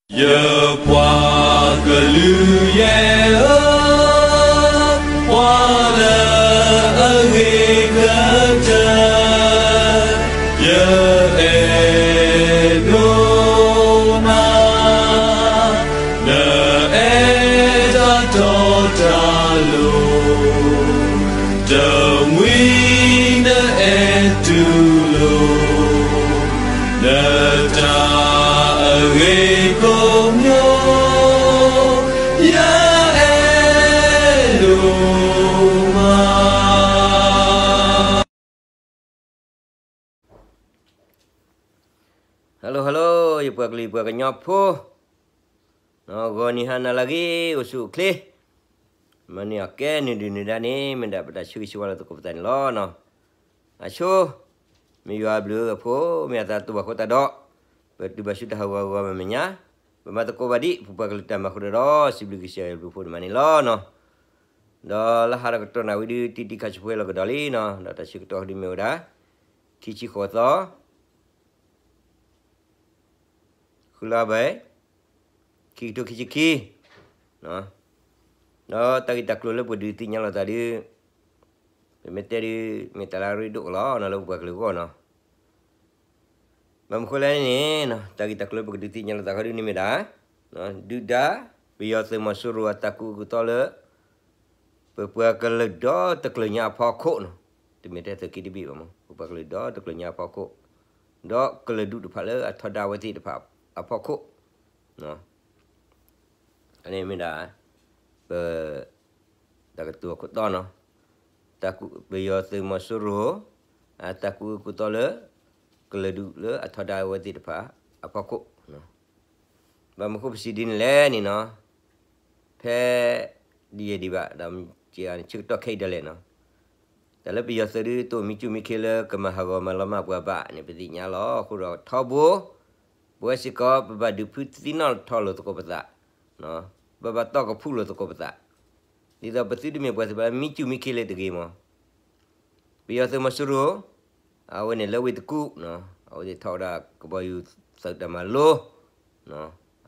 ယပှၤကလုာ်ယဲၢ်ဧၢ, ပှၤလၢအဂ့ၤကတၢၢ်, ယအဲၣ်ဒိးနၤ, နအဲၣ်တၢ်တီတၢ်လိၤ, တမှံၤနအဲၣ်တူၢ်လိာ် နတၢ်အဂ့ၤကိးမံၤ, ယအဲၣ်ဒိးမး. Hello hello, ယပှၤကလုာ်ယပှၤကညီဖိ, ဂီၤနံၤဟါနၤလၢအဂ့ၤ အိၣ်ဆူၣ်အိၣ်ချ့, မၤန့ၢ်အီၤကဲနုာ်ဒုၣ်နုာ်ဒါန့ၣ် မ့ၢ်ဒၣ်ပတၢ်ဆၢဂ့ၤဆၢဝါလၢသကိးပသးန့ၣ်လီၤ. အဆိ မ့ၢ်ယွၤအဘျုးအဖှိၣ် မ့ၢ်အသးတအိၣ်ဘၣ်အဃိသတးဒီး ပတုၤဘၣ်ဆူတၢ်ဟးဂီၤဂီၤမဲာ်ညါ, ပမၤသကိးဘၣ်ဒံး ပပှၤကလုာ်တၢ်မၤအဃိဒီး စံးဘျုးကစၢ်ယွၤအဘျုးအဖှိၣ်န့ၣ်မးန့ၣ်လီၤ. ဒီးလၢဟါဒီးကတီၢ်နၣ်ဝံၤဒုး တံၤတံၤခါဆူၣ်ဖဲလီၤကဒီးလံနီၤ, ဒီးတၢ်ဆၢကတီၢ်ဒုးမ့ၢ်ဝဲဒၣ် ခံဆံဃိးသီ ဃုလါဘဲ ခံကထိခံဆံခံ, ဒီးတၢ်ဂ့ၢ်တၢ်ကျိၤလၢပကဒုးသ့ၣ်ညါလိာ်သးဒုး ပမ့ၢ်တဲဒုး မ့ၢ်တၢ်လၢအရ့ဒိၣ်ကလီနီၤ လၢပပှၤကလုာ်အဂီၢ်နီၤ. ဘၣ်မနုၤဃိလဲၣ်န့ၣ် တၢ်ဂ့ၢ်တၢ်ကျိၤလၢပကဒုးသ့ၣ်ညါလိာ်သးခီဒုးန့ၣ်မ့ၢ်ဒၣ် ဒုၣ်ဒါ ပယီၤသုးမီၤစိရိၤအတၢ်ကူၣ်အုးကူၣ်သီလၢ ပပှၤကလုာ်ဒီတကလုာ်ညါအဖီခိၣ်နီၤ, တမ့ၢ်ထဲသုးက့တဘ့ၣ်ဘၣ်မး ပပှၤကလုာ်ဒီတကလုာ်ညါအဖီခိၣ်, ဒီးကလုာ်ဒူၣ်တဖၣ်လၢအထီဒါအဝဲသ့ၣ်တဖၣ်အဖီခိၣ်, အန့ၣ်မ့ၢ်ဒၣ် ပ တၢ်ကတိၤအခိၣ်တီနီၤ, တၢ်ကူၣ် ပယီၤသုးမီၤစိရိၤ အတၢ်ကူၣ်အုးကူၣ်သီလၢ ကလုာ်ဒူၣ်လၢအထီဒါအဝဲသ့ၣ်တဖၣ်အဖီခိၣ်, ဘၣ်မနုၤဃိပစံးဒ်န့ၣ်လဲၣ်န့ၣ်နီၤ, ဖဲ ဒ်ယဲဒံးဘၣ် ဒီးဆၢကတီၢ်ခဲအံၤဒၣ်လဲာ်နီၤ, တၢ်လၢပယီၤသုးဒုး တအိၣ်မံစူၢ်မံခ့လၢကမၤဟးဂီၤမၤလီၤမၢ်ပှၤဘၣ်န့ၣ် ပသ့ၣ်ညါလီၤ. အဃိဒီးထီဘိ ပဝဲစ့ၢ်ကီး ပဘၣ်ဒုးဖုသံနီၣ်ထီၣ်လိာ်သကိးပသး, ပဘၣ်တီၢ်ကဖူၣ်လိာ်သကိးပသး, ဒ်သိးပသုတမ့ၢ်ပှၤသ့ၣ်တဖၣ်လၢမံစူၢ်မံခ့လၢတဂ့ၤမး ပယီၤသုးမီၤစိရိၤ အဝဲန့ၣ်လၢဝ့ၢ်တကူၣ်, အဝဲသ့ၣ်ထီၣ်ဝဲဒၣ်ကဘီယူၤသုးတၢ်မၤလိ,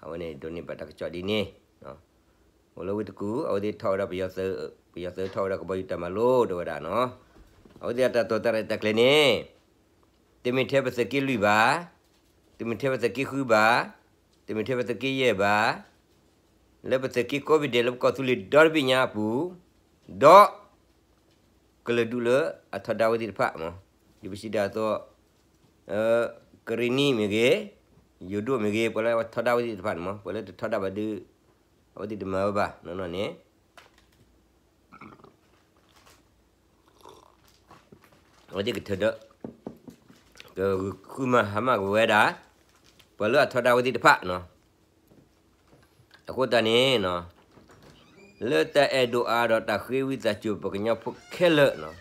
အဝဲန့ၣ်ဒိးန့ၢ်ဘၣ်တၢ်ကစီၣ်ဒ်န့ၣ်, အိၣ်လၢဝ့ၢ်တကူၣ် အဝဲသ့ၣ်ထီၣ်ဝဲဒၣ်ပယီၤသုး, ပယီၤသုးထီၣ်ဝဲဒၣ်ကဘီယူၤတၢ်မၤလိ တဲဝဲဒၣ်နီၤ, အဝဲသ့ၣ်အတၢ်တိာ်တၢ်ရဲၣ်တၢ်ကျဲၤန့ၣ် တမ့ၢ်ထဲပသုးက့လွံၢ်ဘၣ်, တမ့ၢ်ထဲပသုးက့ဃုဘၣ်, တမ့ၢ်ထဲပသုးက့ယဲၢ်ဘၣ်, လၢပသုးက့ကိးဘ့ၣ်ဒဲးလၢပကီၢ်သူလ့ၤဒီတဘ့ၣ်ညါအပူၤ, ဒီး ကလုာ်ဒူၣ်လၢအထီဒါဝဲသ့ၣ်တဖၣ်မး, ဒ်ပစံးတၢ်အသိး, ကရ့ၣ်နံၣ်မ့ၢ်ဂ့ၤ, ယိၤဒိၣ်မ့ၢ်ဂ့ၤ, ပှၤလၢအထီဒါဝဲသ့ၣ်တဖၣ်န့ၣ်မး ပှၤလၢတထီဒါဘၣ်ဒုး အဝဲသ့ၣ်တမၤဝဲဘၣ်နီၤန့ၣ် အဝဲသ့ၣ်ကထၢဒီး ကဃုမၤဟါမၢ်ကဝဲဒၣ် ပှၤလၢအထီဒါဝဲသ့ၣ်တဖၣ်နီၤ. အဃိသတးန့ၣ် လၢတၢ်အဲၣ်ဒိးအါဒီးတၢ်ဃ့ဝံသးစူၤပကညီဖိခဲလၢာ်နီၤ,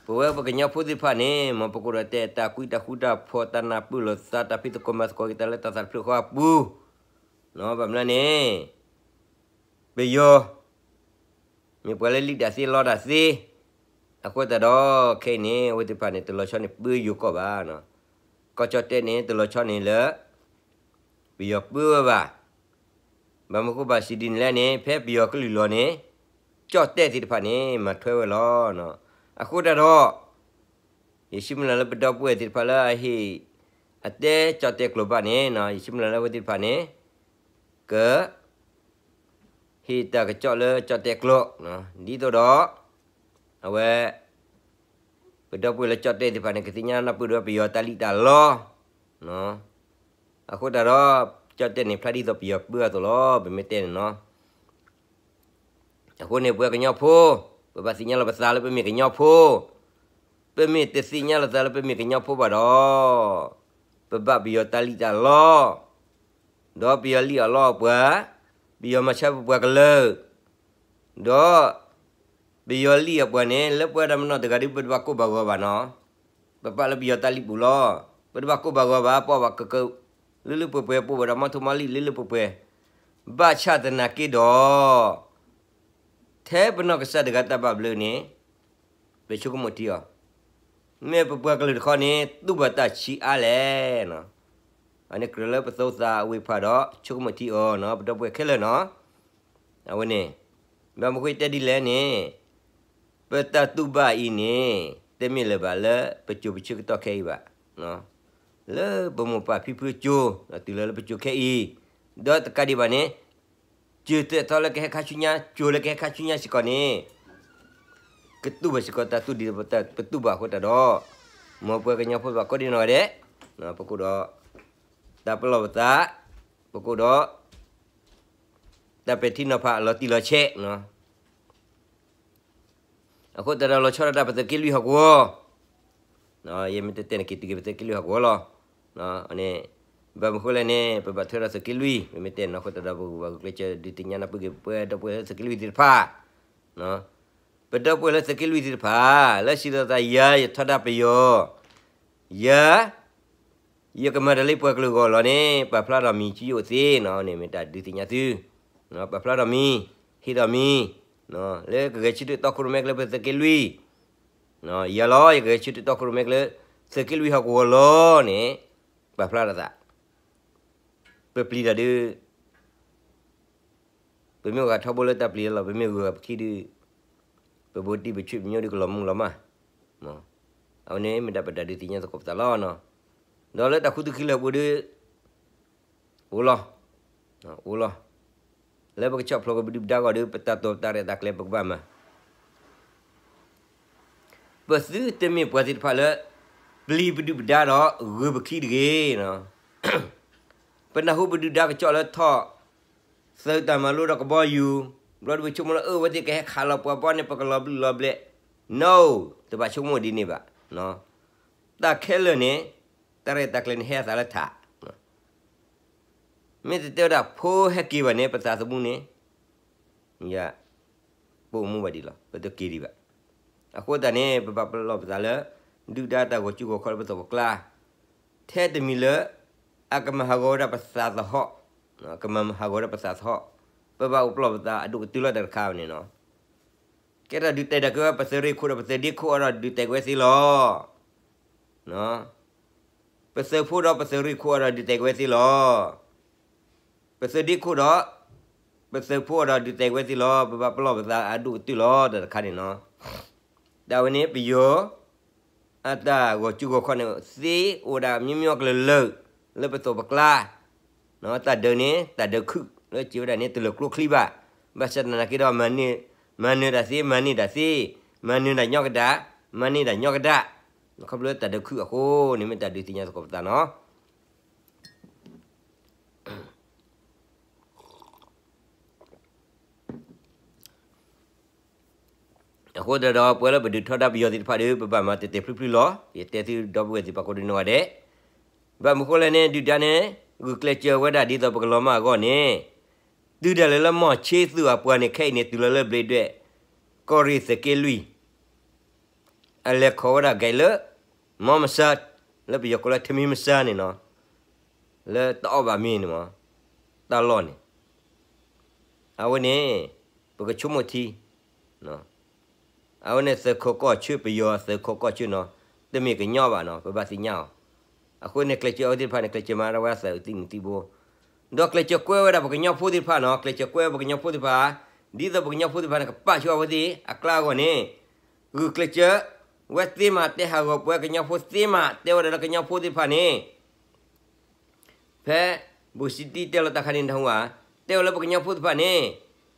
ပဝဲပကညီဖိသ့ၣ်တဖၣ်န့ၣ် မ်ပကအိၣ်ဒီးတဲတၢ်ကွံတၢ်ဃူတၢ်ဖိး တၢ်နၢ်ပၢၢ်လိာ်သး တၢ်ဖံးသကိးမၤသကိးက့ၤတၢ်လၢတၢ်သးတဖျၢၣ်ဃီအပူၤ, ဘၣ်မနုၤလဲၣ်န့ၣ် ပယီၤ မ့ၢ်ပှၤလၢလံၣ်တၢ်သ့လီတၢ်သ့, အဃိသတးဒီး ခဲအံၤန့ၣ် အဝဲသ့ၣ်တဖၣ်န့ၣ် တလီၤဆီန့ၣ်ပၢယိၤကီၢ်ဘၣ်, ကီၢ်ကၠီၣ်တဲၣ်န့ၣ် တလီၤဆီန့ၣ်လၢ ပယီၤပၢဝဲဘၣ်. ဘၣ်မနုၤဃိဘၣ်စံးဒ်န့ၣ်လဲၣ်န့ၣ် ဖဲပယီၤကလုၢ်လီၤန့ၣ် ကၠီၣ်တဲၣ်သ့ၣ်တဖၣ်န့ၣ် မၤထွဲဝဲလီၤ. အဃိသတးဒီး ယဆၢမုၢ်လၢ်လၢပဒီပုၢ်ဝဲၢ်သ့ၣ်တဖၣ်လၢအဟ့ၣ် အတဲကၠီၣ်တဲၣ်ကျိာ်ဘၣ်န့ၣ် ယဆၢမုၢ်လၢ်လၢအဝဲသ့ၣ်တဖၣ်န့ၣ် က ဟ့ၣ်တၢ်ကစီၣ်လၢကၠီၣ်တဲၣ်ကျိာ်, ဒ်သိးဒီး အဝဲ ပဒီပုၢ်ဝဲၢ်လၢကၠီၣ်တဲၣ်သ့ၣ်တဖၣ်န့ၣ် ကသ့ၣ်ညါနၢ်ပၢၢ်ဒီးပယီၤတၢ်လံၣ်တၢ်လီ, အဃိသတးဒီး ကၠီၣ်တဲၣ်န့ၣ် ဖျါဒ်သိးပယီၤပၢအသိးလီၤ ပမ့ၢ်တဲန့ၣ်နီၤ. အဃိန့ၣ် ပဝဲကညီဖိ ပဘၣ်သ့ၣ်ညါလီၤပသးလၢပမ့ၢ်ကညီဖိ, ပမ့ၢ်တသ့ၣ်ညါလီၤသးလၢပမ့ၢ်ကညီဖိဘၣ်ဒီး ပဘၣ်ပယီၤတၢ်လံၣ်တၢ်လီ ဒီးပယီၤလံၣ်အီၣ်လီအီၣ်ပှၤ, ပယီၤမၤဆါပပှၤကလုာ်, ဒီး ပယီၤလံၣ်အီၣ်ပှၤန့ၣ် လၢပဝဲဒၣ်ပနီၢ်တဂၤဒုး ပတဘၣ်ကိၢ်ဘၣ်ဂီၤဘၣ်နီၤ, ပပာ်လၢပယီၤတၢ်လံၣ်ပူၤလီၤ. ပတဘၣ်ကိၢ်ဘၣ်ဂီၤဘၣ် ပအီၣ်ဘၣ်ကက လၢလၢပှဲၤပှဲၤ ပအိၣ်ဘၣ်ဒီးမီထိၣ်မီလံၣ်လၢလၢပှဲၤပှဲၤ, ဘၣ်ဆၣ်သနာ်က့ဒီး ထဲပနီၢ်ကစၢ်တဂၤတၢ်ဘၣ်ဘျုးန့ၣ် ပဆိကမိၣ်ထံအီၤ, မ့ၢ်ပပှၤကလုာ်တခီန့ၣ် တူၢ်ဘၣ်တၢ်ဆံးအါလဲၣ်နီၤ. အန့ၣ်ကြၢးလၢပသူၣ်ပသးအဝ့ၢ်ဖးဒီး ဆိကမိၣ်ထံအီၤနီၤ ပဒီပုၢ်ဝဲၢ်ခဲလၢာ်နီၤ. အဝဲန့ၣ် ဘၣ်မနုၤဃိတဲဒ်လဲၣ်န့ၣ် ပတၢ်တူၢ်ဘၣ်အံၤန့ၣ် တမ့ၢ်လၢၤဘၣ်လၢပစိၤပဆၢကတီၢ်ခဲအံၤဘၣ်. လၢပမိၢ်ပၢ်ဖံဖုအစိၤ တုၤလၢလၢပစိၤခဲအံၤ, ဒီးတကးဒံးဘၣ်န့ၣ် စိၤသ့ၣ်ထီၣ်လၢကဟဲခါဆူညါ စိၤလၢကဟဲခါဆူညါစ့ၢ်ကီးန့ၣ် ကတူၢ်ဘၣ်စ့ၢ်ကီးတၢ်တူၢ်ဒ်ပတူၢ်ဘၣ်အဃိသတးဒီး မ်ပှၤကညီဖိဘၣ်ကိးဒံနီၢ်ဂၤဒဲး ပကအိၣ်ဒီး တၢ်ပလီၢ်ပသး, ပကအိၣ်ဒီး တၢ်ပဲာ်ထံနီၤဖးအလီၤတံၢ်လီၤဆဲး အဃိသတးဒီးလီၤဆီဒၣ်တၢ်ပသုးက့လွံၢ်ဟီၣ်ကဝီၤ, ယမ့ၢ်တတဲန့ၣ်က့ၤတုၤက့ၤပသုးက့လွံၢ်ဟီၣ်ကဝီၤလီၤ. န့ၣ် ဘၣ်မနုၤဃိလဲၣ်န့ၣ် ပဘၣ်ထွဲဒီးသုးက့လွံၢ် ပမ့ၢ်တဲန့ၣ်အဃိသတးဒီး ပကဘၣ်ဂုာ်ကျဲးစၢးဒုးသ့ၣ်ညါနၢ်ပၢၢ်က့ၤပဒီပုၢ်ဝဲၢ်လၢသုးက့လွံၢ်သ့ၣ်တဖၣ်, ပဒီပုၢ်ဝဲၢ်လၢသုးက့လွံၢ်သ့ၣ်တဖၣ် လၢစံးသီသးယၤ ယထီဒါပယီၤ, ယၤ ယကမၤတၢ်လၢပှၤကလုာ်အဂီၢ်လီၤန့ၣ် ပာ်ဖျါထီၣ်မံၤဆူယအိၣ်သ့နီၤ, န့ၣ်မ့ၢ်တၢ်ဒုးသ့ၣ်ညါသု, ပာ်ဖျါထီၣ်မံၤ, ဟ့ၣ်ထီၣ်မံၤ, လၢကဂဲၤဆၢထၢၣ်တီခိၣ်ရိၣ်မဲကျဲပသုးက့လွံၢ်, ယၤလီၤ ယကဂဲၤဆၢထၢၣ်တီခိၣ်ရိၣ်မဲကျဲ သုးက့လွံၢ်ဟီၣ်ကဝီၤလီၤန့ၣ် ပာ်ဖျါထီၣ်သး, ပပျံၤတၢ်ဒုး ပမ့ၢ်ဂၤထီဘိလၢတၢ်ပျံၤလီၤ, ပမ့ၢ်ဂုၤဂၤပခံဒုး ပဘိတံၢ်ပဆွ့ၣ်ပညိၣ်ဒုးကလီၤမုၢ်လီၤမၢ်, အဝဲန့ၣ်မ့ၢ်ဒၣ်ပတၢ်ဒုးသ့ၣ်ညါသကိးပသးလီၤ. ဒီးလၢတၢ်ခူသူၣ်ခံလၢာ်ပူၤဒုး အိၣ်လီၤ, အိၣ်လီၤ, လၢပကဆီၣ်ဖျိးက့ၤပဒုၣ်ပဒါအဂီၢ်ဒီး ပတၢ်တိာ်တၢ်ရဲၣ်တၢ်ကျဲၤပကဘၣ်မၤ ပသုတမ့ၢ်ပှၤသ့ၣ်တဖၣ်လၢ ပျံၤပဒုၣ်ပဒါဒီးဂုၤပခံတဂ့ၤ. ပနၢ်ဟူပဒုၣ်ဒါကစီၣ်လၢထီၣ် သုးတၢ်မၤလိဒီးကဘီယူၤ, ဘျီဒုးပဆိကမိၣ်လၢအၢဝဲသ့ၣ်ကဟဲခးလီၤပှၤဘီန့ၣ် ပကလီၤဘျုးလီၤဘျဲး, no, တဘၣ်ဆိကမိၣ်ဒ်န့ၣ်ဘၣ်. တၢ်ခဲလၢာ်န့ၣ် တၢ်ရဲၣ်တၢ်ကျဲၤန့ၣ်ဟဲအသးလၢထး မ့ၢ်တတဲဝဲဒၣ်ဖိဟဲက့ၤဘၣ်န့ၣ် ပသးသမူန့ၣ် ယ ပအိၣ်မူဘၣ်ဒံးလီၤ, ပတက့ၤဒံးဘၣ်. အဃိသတးန့ၣ် ပဘၣ်ပလီၢ်ပသးလၢ ဒုၣ်ဒါတၢ်ဂီၤစုဂီၤခီလၢပသိးပကျါ, ထဲတမံၤလၢ အကမၤဟးဂီၤဝဲဒၣ်ပသးသဟီၣ်, ကမၤဟးဂီၤဝဲဒၣ်ပသးသဟီၣ်, ပဘၣ်အိၣ်ပလီၢ်ပသးအဒိၣ်ကတၢၢ်လီၤတၢ်တခါန့ၣ်နီၤ. ကဲထီၣ်ဒုးတဲာ်တၢ်က့ၤဝဲ ပသုးရ့ၣ်ခိၣ်ဒီးပသုးဒ့ခိၣ်အံၤဒီးဒုးတဲာ်က့ၤဝဲသ့လီၤ. ပသုးဖိဒီးပသုးရ့ၣ်ခိၣ်အံၤဒီးဒုးတဲာ်က့ၤဝဲသ့လီၤ. ပသုးဒ့ခိၣ်ဒီး ပသုးဖိအံၤဒီးဒုးတဲာ်က့ၤဝဲသ့လီၤ. ပဘၣ်ပလီၢ်ပသးအဒိၣ်ကတၢၢ်လီၤတၢ်တခါန့ၣ်နီၤ. တၢ်ဝဲန့ၣ် ပယီၤ အတၢ်ဂီၤစုဂီၤခီန့ၣ် သ့အိၣ်ဝဲဒၣ်မံမံအီၤကလုာ်လၢာ် လၢပသိးပကျါ, တၢ်ဒုးန့ၣ် တၢ်ဒုးခုၣ်လၢစံးဝဲဒၣ်န့ၣ် တလၢာ်ကျိချံဘၣ်. ဘၣ်ဆၣ်သနာ်က့ဒီး မၤနၢၤတၢ်သ့ မၤန့ၢ်တၢ်သ့, မၤနၢၤတၢ်ညီကဒၣ်, မၤန့ၢ်တၢ်ညီကဒၣ်, ခီဖျိလၢတၢ်ဒုးခုၣ်အဃိန့ၣ် မ့ၢ်တၢ်ဒုးသ့ၣ်ညါသကိးပသးနီၤ. အဃိသတးဒီး ပဝဲလၢပဒုးထီဒါပယီၤသ့ၣ်တဖၣ်ဒီး ပဘၣ်မၤတဲာ်တဲာ်ဖျုးဖျုးလီၤ. ယတဲသုဒီပုၢ်ဝဲၢ်သ့ၣ်တဖၣ်ကိးဒံနီၢ်ဂၤဒဲး, ဘၣ်မနုၤဃိလဲၣ်န့ၣ် ဒုၣ်ဒါန့ၣ် ဂုာ်ကျဲးစၢးဝဲဒၣ်ဒ်သိးပကလီၤမၢ်အဂီၢ်န့ၣ်, တုၤဒၣ်လဲာ်လၢမီၢ်ဆ့သုးအပှၤန့ၣ် ခဲအံၤန့ၣ် တုၤလီၤလၢဘျ့းဒွဲၣ် ကီၢ်ရ့ၣ်သုးက့လွံၢ် အလဲၤခိးဝဲဒၣ်ကဲလၢ မီမဆါ, လၢပယီၤကိးလၢထမံမဆါန့ၣ်နီၤ, လၢတအီၣ်ဘၣ်မ့ၤန့ၣ်မး, တၢ်လီၢ်န့ၣ်, အဝဲန့ၣ် ပကဆိကမိၣ်ထံ, အဝဲန့ၣ်သုးခိးကီၢ်ဆၢ ပယီၤသုးခိးကီၢ်ဆၢနီၤ, တမ့ၢ်ကညီဘၣ်နီၤ, ပဘၣ်သ့ၣ်ညါအီၤ. အဃိန့ၣ် ကျဲးစၢးအဝဲသ့ၣ်တဖၣ်န့ၣ် ကျဲးစၢးမၤဒၣ်ဝဲအသးအုးသံမုၢ်သံဘိ, ဒီးကျဲးစၢးကွဲဝဲဒၣ်ပကညီဖိသ့ၣ်တဖၣ်နီၤ, ကျဲးစၢးကွဲဝဲပကညီဖိသ့ၣ်တဖၣ်, ဒ်သိးပကညီဖိသ့ၣ်တဖၣ်န့ၣ် ကပာ်ဆူအဝဲသ့ၣ်အကျါအဂီၢ်န့ၣ်, ဂုာ်ကျဲးစၢးဝဲသ့မး တဲဟးဂီၤပှၤကညီဖိသ့မး တဲဝဲဒၣ်လၢကညီဖိသ့ၣ်တဖၣ်န့ၣ် ဖဲ ဘိၣ်စတံတဲလီၤတၢ်ခါန့ၣ်တဟူဧါ, တဲဝဲလၢပကညီဖိသ့ၣ်တဖၣ်န့ၣ်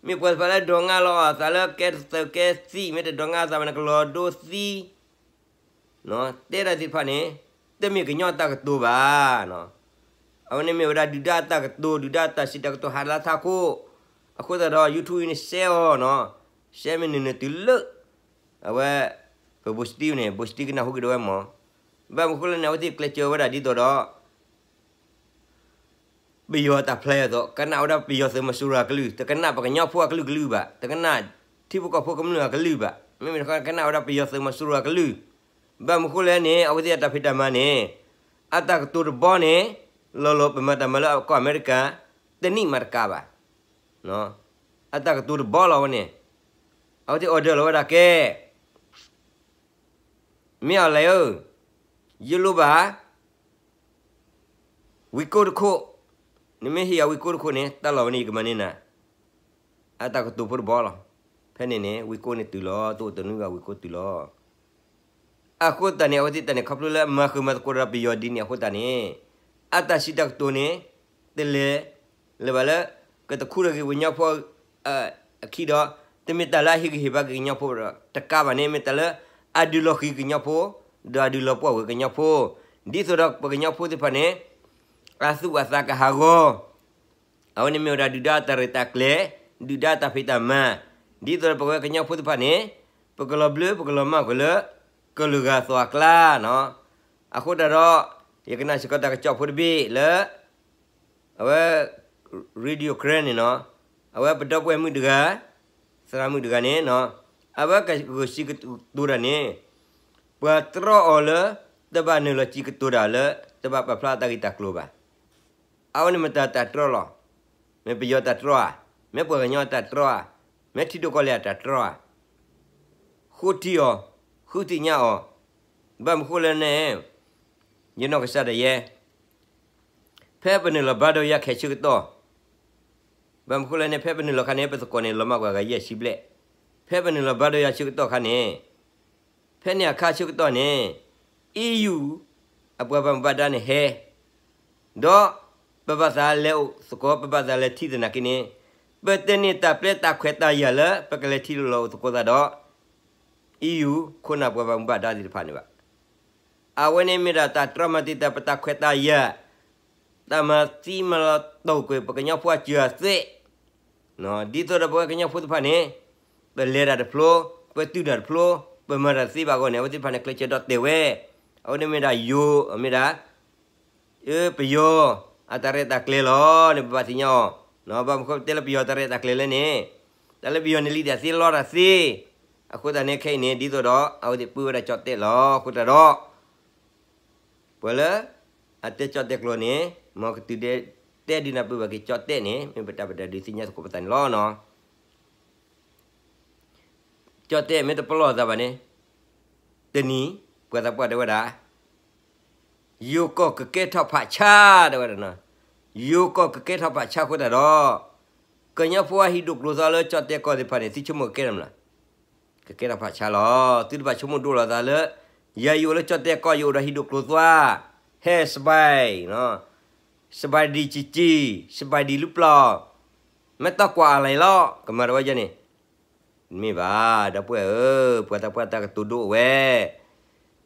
မ့ၢ်ပှၤသ့ၣ်တဖၣ်လၢဒိးငါလီၤအသးလၢကဲသုးကဲသံၣ် မ့ၢ်တဒိးငါအသးဘၣ်န့ၣ် ကလီၤဒိသံ တဲဒၣ်သ့ၣ်တဖၣ်န့ၣ် တမ့ၢ်ကညီတၢ်ကတိၤဘၣ်. အဝဲန့ၣ်မ့ၢ်ဝဲဒၣ်ဒုၣ်ဒါတၢ်ကတိၤ ဒုၣ်ဒါတၢ်စံးတၢ်ကတိၤဟးလၢထးခိၣ်, အဃိသတးဒီး YouTube အံၤန့ၣ် share အီၤနီၤ, share မ့ၢ်နုာ်နုာ်တုၤလၢ အဝဲ ပဘိၣ်စတံန့ၣ် ဘိၣ်စတံကနၢ်ဟူက့ၤဒၣ်ဝဲမး, ဘၣ်မနုၤဃိလဲၣ်န့ၣ် အဝဲသ့ၣ်ကျဲးစၢးဝဲဒၣ်ဒ်သိးဒီး ပယီၤတၢ်ဖျါအသိး ကနၣ်ဝဲဒၣ်ပယီၤသုးမီၤစိရိၤအကလုၢ်, တကနၣ်ပကညီဖိအကလုၢ်ကလုၢ်ဘၣ်, တကနၣ်ထံဖိကီၢ်ဖိကမျၢၢ်အကလုၢ်ဘၣ်, မ့မ့ၢ်တခီကနၣ်ဝဲဒၣ်ပယီၤသုးမီၤစိရိၤအကလုၢ်, ဘၣ်မနုၤဃိလဲၣ်န့ၣ် အဝဲသ့ၣ်အတၢ်ဖံးတၢ်မၤန့ၣ် အတၢ်ကတိၤတဘီန့ၣ် လီၤလီၤပမၤတၢ်မၤလၢကီၢ်အမဲရကၤ တနံၣ်မၤတကးဘၣ်, အတၢ်ကတိၤတဘီလီၤဝဲန့ၣ်, အဝဲသ့ၣ် order လီၤဝဲဒၣ်ကဲ မ့ၢ်အီၤလဲၣ်ဧၢ, ယလိၣ်ဘၣ် ဝံကိၣ်တခိၣ်, နမ့ၢ်ဟ့ၣ်ယၤဝံကိၣ်တခိၣ်န့ၣ် တၢ်လီၢ်ဝဲန့ၣ်ယကမၤန့ၢ်နၤ အတၢ်ကတိၤဖိတဘီလီၤ. ဖဲန့ၣ်န့ၣ် ဝံကိၣ်န့ၣ်တုၤလီၤ, တအိၣ်တနွံဘၣ် ဝံကိၣ်တုၤလီၤ. အဃိသတးန့ၣ် အဝဲသ့ၣ်တဖၣ်န့ၣ် ခီဖျိလၢအမၤဃုာ်မၤသကိးဒီးပယီၤဒ်န့ၣ်အဃိသတးန့ၣ် အတၢ်စံးတၢ်ကတိၤန့ၣ် တလဲၤလၢၤဘၣ်လၢ ကတခူထီၣ်က့ၤပှၤကညီဖိ အခံဒီး တမ့ၢ်တၢ်လၢအဟ့ၣ်ဂံၢ်ဟ့ၣ်ဘါက့ၤကညီဖိဒီး တကးဘၣ်န့ၣ် မ့ၢ်တၢ်လၢအဒုးလီၤဃံၤကညီဖိ ဒီးအဒုးလီၤပှီၢ်ဝဲကညီဖိ, ဒ်သိးဒီးပှၤကညီဖိသ့ၣ်တဖၣ်န့ၣ် အသူၣ်အသးကဟးဂီၤ အဝဲန့ၣ်မ့ၢ်ဝဲဒၣ်ဒုၣ်ဒါတၢ်ရဲၣ်တၢ်ကျဲၤ, ဒုၣ်ဒါတၢ်ဖံးတၢ်မၤ, ဒ်သိးဒီးပဝဲကညီဖိသ့ၣ်တဖၣ်န့ၣ် ပကလီၤဘျၢ ပကလီၤမၢ်ကွံာ်လၢ ကလုာ်ဂၤသီအကျါနီၤ. အဃိတၢ်ဒီး ယကနၣ်စ့ၢ်ကီးတၢ်ကစီၣ်ဖိတဘ့ၣ်လၢ အဝဲ Radio Karen န့ၣ်နီၤ, အဝဲပဒီပုၢ်ဝဲၢ်မုၣ်တဂၤ, သရၣ်မုၣ်တဂၤန့ၣ်နီၤ, အဝဲကဂုာ်စံးကတိၤတၢ်န့ၣ် ပှၤတြီအီၤလၢ တဘၣ်နုာ်လီၤစံးကတိၤတၢ်လၢ တဘၣ်ပာ်ဖျါအတၢ်ဂ့ၢ်တၢ်ကျိၤဘၣ်. အဝဲန့ၣ်မ့ၢ်တၢ်တြီလီၤ. မ့ၢ်ပယီၤတၢ်တြီဧါ, မ့ၢ်ပှၤကညီတၢ်တြီဧါ, မ့ၢ်ထံဒိၣ်ကီၢ်လဲၢ်အတၢ်တြီဧါ, ဃိထံအီၤ, ဃုသ့ၣ်ညါအီၤ, ဘၣ်မနုၤဃိလဲၣ်န့ၣ် ယနီၢ်ကစၢ်ဒၣ်ယဲ ဖဲပနုာ်လီၤဘါဒီးယၤခဲဆၢကတီၢ်, ဘၣ်မနုၤဃိလဲၣ်န့ၣ် ဖဲပနုာ်လီၤခါန့ၣ် ပသကိးန့ၣ် လီၤမၢ်ကွံာ်အဂၤယဲၢ်ဆံဘျဲၣ်, ဖဲပနုာ်လီၤဘါဒီးယၤဆၢကတီၢ်ခါန့ၣ်, ဖဲန့ၣ်အခါဆၢကတီၢ်န့ၣ် EU အပှၤဘၣ်မူဘၣ်ဒါန့ၣ်ဟဲ, ဒီးပဘၣ်သးလဲၤအိၣ်သကိး ပဘၣ်သးလဲၤထံၣ်သနာ်က့န့ၣ်, ပတန့ၢ်တၢ်ပျဲတၢ်ခွဲးတၢ်ယာ်လၢ ပကလဲၤထံၣ်လိာ်အိၣ်သကိးသးဒီး EU ခိၣ်နၢ်ပှၤဘၣ်မူဘၣ်ဒါသ့ၣ်တဖၣ်န့ၣ်ဘၣ်. အဝဲန့ၣ်မ့ၢ်ဒၣ်တၢ်တြီမၤတံာ်တာ်ပတၢ်ခွဲးတၢ်ယာ်, တၢ်မၤသံမၤလီၤတိာ်ကွံာ်ပှၤကညီဖိအစၢၤအသွဲၣ်, ဒ်သိးဒီးပဝဲကညီဖိသ့ၣ်တဖၣ်န့ၣ်, ပလဲၤတၢ်တဖျိ, ပတုာ်တၢ်တဖျိ, ပမၤတၢ်တသ့ဘၣ်အဂီၢ်န့ၣ် အဝဲသ့ၣ်တဖၣ်န့ၣ် ကျဲးစၢးဒီးတဲာ်ဝဲ, အဝဲန့ၣ်မ့ၢ်ဒၣ်ယိၤ, မ့ၢ်ဒၣ် ပယီၤအတၢ်ရဲၣ်တၢ်ကျဲၤလီၤန့ၣ် ပဘၣ်သ့ၣ်ညါအီၤ,ဘၣ်မနုၤဃိပတဲလၢပယီၤတၢ်ရဲၣ်တၢ်ကျဲၤလဲၣ်န့ၣ်, တၢ်လၢပယီၤန့ၣ်လံတၢ်သ့လီတၢ်သ့, အဃိသတးန့ၣ်ခဲအံၤန့ၣ် ဒ်သိးဒီး အဝဲသ့ၣ်ပၢဝဲဒၣ်ကၠီၣ်တဲၣ်လီၤ. အဃိသတးဒီး ပှၤလၢအတဲကၠီၣ်တဲၣ်ကျိာ်န့ၣ် မ်ကတုၤတဲဒုးနၢ်ပၢၢ်ဘၣ်က့ၤကၠီၣ်တဲၣ်န့ၣ် မ့ၢ်ပတၢ်ပတၢ်ဒုးသ့ၣ်ညါသကိးပသးန့ၣ်လီၤနီၤ. ကၠီၣ်တဲၣ်မ့ၢ်တပလီၢ်သးဘၣ်န့ၣ်, တနံၤ ပှၤသးပှၢ်တဲဝဲဒၣ် ယိၤကီၢ်ကကဲထီၣ်ဖးဆါ တဲဝဲဒၣ်နီၤ, ယိၤကီၢ်ကကဲထီၣ်ဖးဆါအဃိသတးဒီး ကညီဖိအဟံၣ်ဒိၣ်ကျိၤသွါလၢကၠီၣ်တဲၣ်ကီၢ်သ့ၣ်တဖၣ်န့ၣ် သုဆိကမိၣ်ကကဲထီၣ်မနုၤလဲၣ်, ကကဲထီၣ်ဖးဆါလီၤ. သုတဘၣ်ဆိကမိၣ်ဒိၣ်လီၤသးလၢ ယၤယအိၣ်လၢကၠီၣ်တဲၣ်ကီၢ် ယအိၣ်ဒီးဟံၣ်ဒိၣ်ကျိၤသွါ, ဟဲစဘဲ, စဘဲဒံးကံကံ, စဘဲဒံးလူပျီၢ်, မ့ၢ်တၢ်ကွၢ်အါလဲၣ်လီၤ, ကမၤတဝဲယဲန့ၣ် မ့ၢ်ဘၣ် ဒီပုၢ်ဝဲၢ်ဧၢ, ပှၤသးပှၢ်တၢ်ကတိၤဒိၣ်အိၣ်ဝဲ,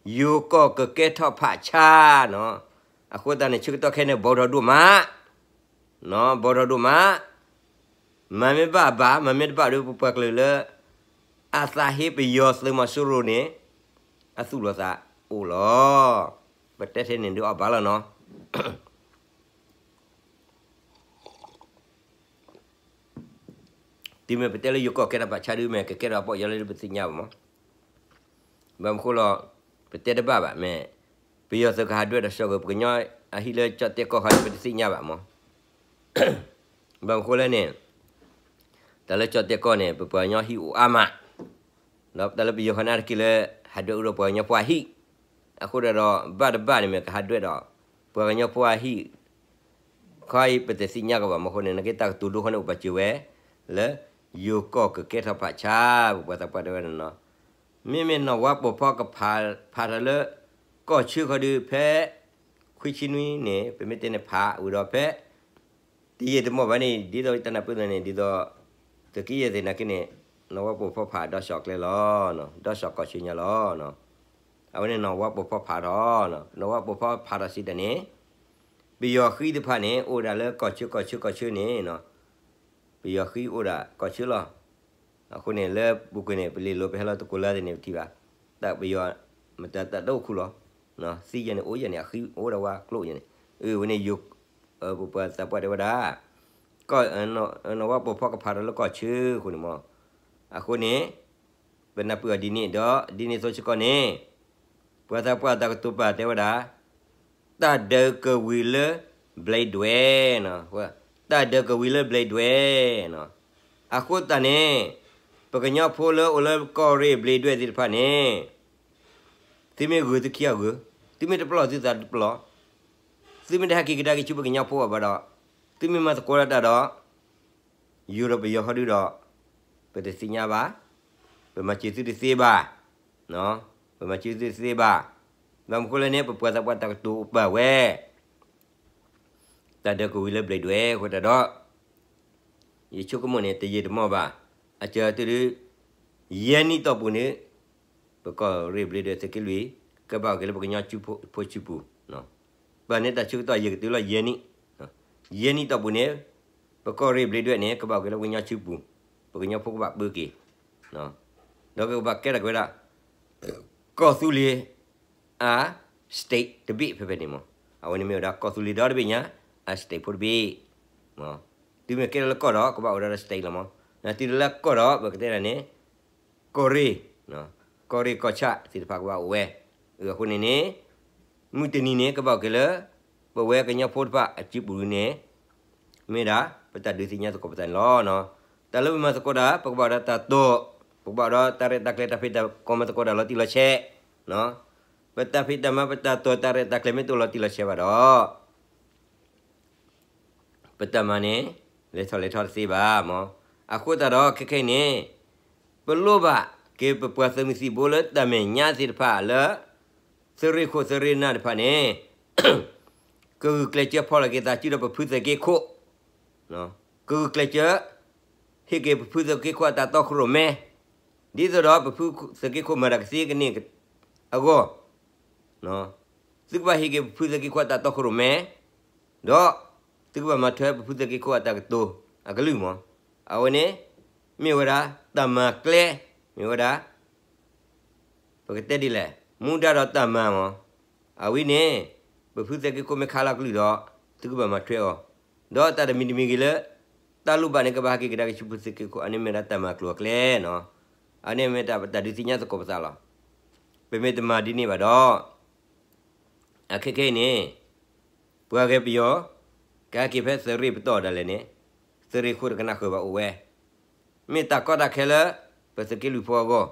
ယိၤကီၢ်ကကဲထီၣ်ဖးဆါနီၤ, အဃိသတးန့ၣ် ဆၢကတီၢ်ခဲအံၤန့ၣ် ဘီထီၣ်ဒိၣ်မး, ဘီထီၣ်ဒိၣ်မး, မၤမ့ၢ်ဘၣ်ဘၣ် မၤမ့ၢ်တဘၣ်ဒီး ပပှၤကလုာ်လၢ အသးဟ့ပယီၤသုးမီၤစိရိၤန့ၣ် အသူၣ်လီၤသးအိၣ်လီၤ. ပတဲထဲန့ၣ်ဒုးအီၣ်ဘၣ်လီၤနီၤ. တုၤမ့ၢ်ပတဲလၢယိၤကီၢ်ကဲထီၣ်ဖးဆါဒုး မ့ၢ်ကကဲထီၣ်အပီၢ်ယီၤလၢပသ့ၣ်ညါဘၣ်မး, ဘၣ်မနုၤဃိလီၤ, ပတဲတဘၣ်ဘၣ် မ့ၢ်ပယီၤသုးကဟးဒွဲၣ်ဒီး စီၤကပှၤကညီအဟံၣ်လၢကၠီၣ်တဲၣ်ကီၢ်ခါဒုး ပတသ့ၣ်ညါဘၣ်မး. ဘၣ်မနုၤဃိလဲၣ်န့ၣ်, တၢ်လၢကၠီၣ်တဲၣ်ကီၢ်န့ၣ် ပပှၤကညီဟံၣ်အိၣ်အါမး, ဒီးတၢ်လၢပယီၤခီန့ၣ်တက့ၢ်လၢ ဟးဒွဲၣ်အူဒီးပှၤကညီဖိအဟံၣ်, အဃိဒီး ဘၣ်တဘၣ်န့ၣ်မ့ၢ်ကဟးဒွဲၣ်ဒီး ပှၤကညီဖိအဟံၣ် ခီအံၤပတသ့ၣ်ညါကီးဘၣ်မးအဃိန့ၣ် နာ်က့တၢ်ကတိၤဒိၣ်ခီန့ၣ်အိၣ်ပာ်စၢၤဝဲ လၢ ယိၤကီၢ်ကကဲထီၣ်ဖးဆါ ပပှၤသးပှၢ်တဲဝဲန့ၣ်နီၤ, မ့မ့ၢ်နီၢ်ဝါပိာ်ဖီကဖးထီၣ်လၢ ကီၢ်ဆၢဃီဒုးဖဲ ခွံဆံနွံန့ၣ် ပမ့ၢ်တဲန့ၣ်ဖးဝံၤဒီးဖဲ တယံာ်တမီၢ်ဘၣ်န့ၣ် ဒ်သိးတနၢ်ပၢၢ်သးန့ၣ် ဒ်သိး သုးက့ယဲၢ်သ့ၣ်နာ်က့န့ၣ် နီၢ်ဝါပိာ်ဖီဖးဒီးစီၤကျဲလီၤ, ဒီးစီၤကီၢ်ဆၢညါလီၤ. အဝဲန့ၣ်နီၢ်ဝါပိာ်ဖီဖးထီၣ်, နီၢ်ဝါပိာ်ဖီဖးထီၣ်စံးတၢ်န့ၣ် ပယီၤဃံသ့ၣ်တဖၣ်န့ၣ် အိၣ်ဒၣ်လၢကီၢ်ဆၢကီၢ်ဆၢကီၢ်ဆၢန့ၣ်, ပယီၤဃံအိၣ်ဒၣ်ကီၢ်ဆၢလီၤ. အဃိန့ၣ် လၢပူၤကွံာ်န့ၣ် ပလ့ၤလိၤပဟဲလီၤတကိးလၢသ့ၣ်န့ၣ် ပထံၣ်ဘၣ် တၢ်ပယီၤ မတၤတၢ်တအိၣ်ခူလီၤ, သံယဲန့ၣ် အိၣ်ယဲန့ၣ် အဃံအိၣ်ဒၣ်ဝဲကျိၣ်ယဲန့ၣ်, အဝဲန့ၣ် ပပှၤသးပှၢ်တဲဝဲဒၣ် နီၢ်ဝါပိာ်ဖီကဖးထီၣ်လၢကီၢ်ဆၢအဃိန့ၣ်မး, အဃိန့ၣ် ပနၢ်ပၢၢ်အီၤဒ်န့ၣ်ဒီး ဒ်န့ၣ်အသိးစ့ၢ်ကီးန့ၣ် ပှၤသးပှၢ်တၢ်ကတိၤပာ်တဲဝဲဒၣ် တၢ်ဒုးကဝံၤလၢဘျံးဒွဲၣ်, တၢ်ဒုးကဝံၤလၢဘျံးဒွဲၣ်, အဃိသတးန့ၣ် ပကညီဖိလၢအိၣ်လၢကီၢ်ရ့ၣ်ဘျံးဒွဲၣ်သ့ၣ်တဖၣ်န့ၣ် သုမ့ၢ်ဂုၤသုခံဂုၤ, သုမ့ၢ်တပျီၢ်သုသးတပျီၢ်, သုမ့ၢ်တဟဲက့ၤကဒါက့ၤဆူပကညီဖိအဂီၢ်ဘၣ်ဒီး, သုမ့ၢ်မၤသကိးတၢ်ဒီး ယိၤဒီးပယီၤဃီဒုဒီး, ပတသ့ၣ်ညါဘၣ်, ပမၤစၢၤသုတသ့ဘၣ်, ပမၤစၢၤသုတသ့ဘၣ်, ဘၣ်မနုၤဃိလဲၣ်န့ၣ် ပပှၤသးပှၢ်တၢ်ကတိၤအိၣ်ပာ်ဝဲ တၢ်ဒၢးကဝံၤလၢဘျ့းဒွဲၣ်အဃိသတးဒီး, ယဆိကမိၣ်န့ၣ် တယံာ်တမီၢ်ဘၣ်, အစၢၤတုၤဒု, ယဲၢ်နံၣ်တီၢ်ပူၤန့ၣ်, ပကီၢ်ရ့ၣ်ဘျ့းဒွဲၣ်သုးက့လွံၢ်, ကဘၣ်အိၣ်က့ၤလၢပကညီဖိစုပူၤ, ဘၣ်န့ၣ်တၢ်ဆၢကတီၢ်ယံာ်ကတုၤလီၤယဲၢ်နံၣ်, ယဲၢ်နံၣ်တီၢ်ပူၤန့ၣ်, ပကီၢ်ရ့ၣ်ဘျ့းဒွဲၣ်န့ၣ် ကဘၣ်အိၣ်က့ၤလၢပကညီစုပူၤ, ပကညီဖိကဘၣ်ပၢက့ၤ ဒီးကဘၣ်ကဲထီၣ်က့ၤဝဲဒၣ် ကီၢ်သူလ့ၤ အ state တဘ့ၣ်ဖဲဖဲန့ၣ်မး, အဝဲန့ၣ်မ့ၢ်ဝဲဒၣ်ကီၢ်သူလ့ၤဒီတဘ့ၣ်ညါ အ state ဖိတဘ့ၣ်, တုၤမ့ၢ်ကဲထီၣ်လၢကီၢ်ဒီး ကဘၣ်အိၣ်ဒီး state လီၤမး, နတုၤလၢကီၢ်ဒီး ပကတဲဒၣ်န့ၣ် ကီၢ်ရ့ၣ်, ကီၢ်ရ့ၣ်ကီၢ်ဆၣ်သ့ၣ်တဖၣ်ကဘၣ်အိၣ်ဝဲ, အဃိန့ၣ်န့ၣ်, မုၢ်တနံၤန့ၣ် ကဘၣ်အိၣ်က့ၤလၢ ပဝဲကညီဖိတဖၣ်အစုပူၤန့ၣ်, မ့ၢ်ဒၣ် ပတၢ်ဒုးသ့ၣ်ညါသကိးပသးန့ၣ်လီၤ. တၢ်လၢပမၤသကိးတၢ် ပကဘၣ်အိၣ်ဒီးတၢ်တိာ်, ပကဘၣ်အိၣ်ဒီးတၢ်ရဲၣ်တၢ်ကျဲၤ တၢ်ဖံးတၢ်မၤသကိးတၢ်လီၤတံၢ်လီၤဆဲး, ပတၢ်ဖံးတၢ်မၤ ပတၢ်တိာ်တၢ်ရဲၣ်တၢ်ကျဲၤ မ့ၢ်တအိၣ်လီၤတံၢ်လီၤဆဲးဘၣ်ဒီး ပတၢ်မၤန့ၣ် လဲၤထီၣ်လဲၤထီတသ့ဘၣ်မး. အဃိသတးဒီးခဲခဲအံၤန့ၣ်, ပလိၣ်ဘၣ်က့ၤပပှၤသုးမုၢ်သံၣ်ဘိလၢတၢ်မဲာ်ညါသ့ၣ်တဖၣ်လၢ သုးရ့ၣ်ခိၣ်သုးရ့ၣ်နၢ်တဖၣ်န့ၣ် ကဂုာ်ကျဲးစၢးဖီၣ်လီၤက့ၤသးစုဒီးပဖုသုးက့ခိၣ်, ကဂုာ်ကျဲးစၢး ဟ့ၣ်က့ၤပဖုသုးက့ခိၣ်အတၢ်တီခိၣ်ရိၣ်မဲ, ဒ်သိးဒီးပဖုသုးက့ခိၣ်မၤတၢ်ကသ့ကန့ၢ်အဂီၢ် သုကဘၣ်ဟ့ၣ်က့ၤပဖုသုးက့ခိၣ်အတၢ်တီခိၣ်ရိၣ်မဲ, ဒီးသုကဘၣ်မၤထွဲပဖုသုးက့ခိၣ်အတၢ်ကတိၤအကလုၢ်မး. အဝဲန့ၣ် မ့ၢ်ဝဲဒၣ်တၢ်မၤကျဲ, မ့ၢ်ဝဲဒၣ် ပကတဲဒ်လဲၣ်, မူဒါဒီးတၢ်မၤမး. အဝဲန့ၣ် ပဖုသုးက့ခိၣ်မ့ၢ်ခါလီၤကလုၢ်ဒီး သုကဘၣ်မၤထွဲအီၤ, ဒီးတၢ်တမံၤတမံၤဂ့ၤလၢ တၢ်လိၣ်ဘၣ်န့ၣ် ကဘၣ်ဟဲက့ၤကဒါက့ၤဆူပဖုသုးက့ခိၣ်, အန့ၣ်မ့ၢ်ဒၣ်တၢ်မၤကျိၤအကျဲနီၤ. အန့ၣ်မ့ၢ်တၢ်ပတၢ်ဒုးသ့ၣ်ညါသကိးပသးလီၤ. ပမ့ၢ်တမၤဒ်န့ၣ်ဘၣ်ဒီး အခဲခဲအံၤန့ၣ် ပှၤဂဲၤပယီၤ ကဟဲက့ၤဖဲသုးရ့ၣ်ပတီၢ်ဒၣ်လဲာ်န့ၣ် သုးရ့ၣ်ခိၣ်တကနၣ်ဃုာ်ဘၣ်အိၣ်ဝဲ, မ့ၢ်တၢ်ကီတၢ်ခဲလၢ ပသုးက့လွံၢ်ဖိအဂီၢ်.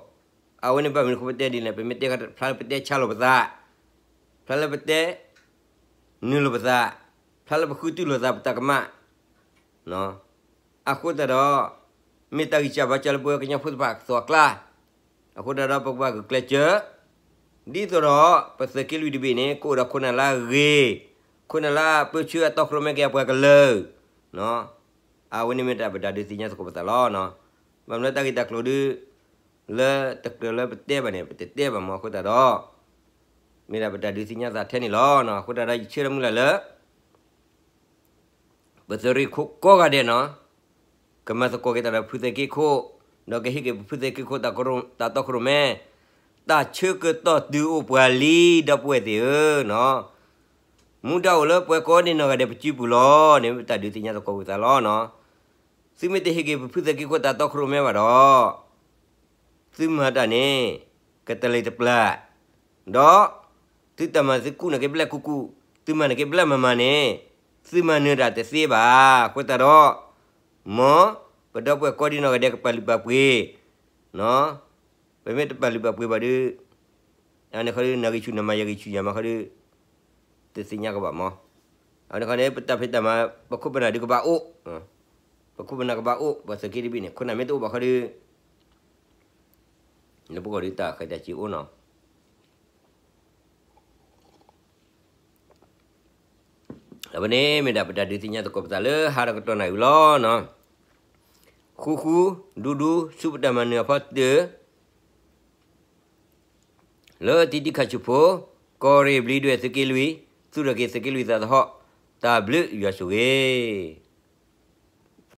အဝဲန့ၣ်ဘၣ်မနုၤအဃိပတဲဒ်လဲၣ်, ပမ့ၢ်တဲဖျါလၢပတဲဆါလိာ်ပသး, ဖျါလၢပတဲ နုာ်လိာ်ပသး, ဖျါလၢပဃုထံၣ်လိာ်သးပတၢ်ကမၣ် အဃိသတးဒီး မ့ၢ်တၢ်ဂံၢ်စၢ်ဘါစၢ်လၢပဝဲကညီဖိတဖၣ်အသိးအကျါ, အဃိသတးဒီး ပကဘၣ်ဂုာ်ကျဲးစၢး, ဒ်သိးဒီး ပသုးက့လွံၢ်တဘ့ၣ်န့ၣ် ကအိၣ်ဒီးခိၣ်နၢ်လၢအဂ့ၤ, ခိၣ်နၢ်လၢအပၢဆှၢအတီခိၣ်ရိၣ်မဲက့ၤအပှၤကလုာ်, အဝဲန့ၣ်မ့ၢ်တၢ်ပတၢ်ဒုးသ့ၣ်ညါသကိးပသးလီၤ. ဘၣ်မနုၤလၢတၢ်ဂ့ၢ်တၢ်ကျိၤဒုး လၢတကြၢးလၢပတဲဘၣ်န့ၣ် ပတတဲဘၣ်မး အဃိသတးဒီး မ့ၢ်ဒၣ်ပတၢ်ဒုးသ့ၣ်ညါသးထဲန့ၣ်လီၤ. အဃိသတးဒီးယဆၢမုၢ်လၢ်လၢ ပသုးရ့ၣ်ခိၣ်ကိးဂၤဒဲးနီၤ, ကမၤသကိးက့ၤတၢ်ဒီးဖုသုးက့ခိၣ်, ဒီးကဟ့ၣ်က့ၤပဖုသုးက့ခိၣ်တၢ်တီခိၣ်ရိၣ်မဲ, တၢ်ဆၢကတီၢ်တုၤအိၣ်ပှၤလံ ဒီပုၢ်ဝဲၢ်သ့ၣ်ဧၢနီၤ, မူဒါအိၣ်လၢပှၤကိးဒံနီၢ်ဂၤဒဲးပစုပူၤလီၤန့ၣ် ပတၢ်ဒုးသ့ၣ်ညါသကိးဝံၤသးလီၤနီၤ. သုမ့ၢ်တဟ့ၣ်က့ၤပဖုသုးက့ခိၣ်တၢ်တီခိၣ်ရိၣ်မဲဘၣ်ဒီး သုမၤတၢ်န့ၣ် ကတလံၤတပျၢ်, ဒီး သုတၢ်မၤသုကူၣ်န့ၢ်က့ၤဘျဲၣ်ကူၣ်ကူၣ်, သုမၤန့ၢ်က့ၤဘျဲၣ်မၤမၤန့ၣ် သုမၤနၢၤတၢ်တသ့ဘၣ်. အဃိသတးဒီး မ်ပဒီပုၢ်ဝဲၢ်ကိးဒံနီၢ်ဂၤဒဲးကပာ်လုၢ်ပာ်ပှ့ၤ, ပမ့ၢ်တပာ်လုၢ်ပာ်ပှ့ၤဘၣ်ဒီး အန့ၣ်ခီဒုး နၤဂံၢ်ဆူၣ်နၤမၤ ယၤဂံၢ်ဆူၣ်ယၤမၤခီဒုး တသ့ၣ်ညါကဘၣ်မး. အန့ၣ်ခီန့ၣ် ပတၢ်ဖံးတၢ်မၤ ပခိၣ်ပနၢ်ဒုးကဘၣ်အိၣ်, ပခိၣ်ပနၢ်ကဘၣ်အိၣ်, ပသုးက့တဘ့ၣ်န့ၣ် ခိၣ်နၢ်မ့ၢ်တအိၣ်ဘၣ်ခီဒုး လၢပဂီၢ်ဒုးတၢ်ဃဲၤတၢ်စ့အိၣ်နီၤ. အဝဲန့ၣ်မ့ၢ်ဒၣ်ပတၢ်ဒုးသ့ၣ်ညါသကိးပသးလၢဟါဒီးကတီၢ်နၢ်အံၤလီၤ. ဃူဃူဒူဒူဆူပတၢ်မၤနၢၤအဖီတၢၢ် လၢတံၤတံၤခၣ်ဆူၣ်ဖိ, ကီၢ်ရ့ၣ်ဘျံးဒွဲၣ်သုးက့လွံၢ်, သူၣ်ထီၣ်က့ၤသုးက့လွံၢ်သးသဟီၣ်, တၢ်ဘျုးယွၤဆိၣ်ဂ့ၤ.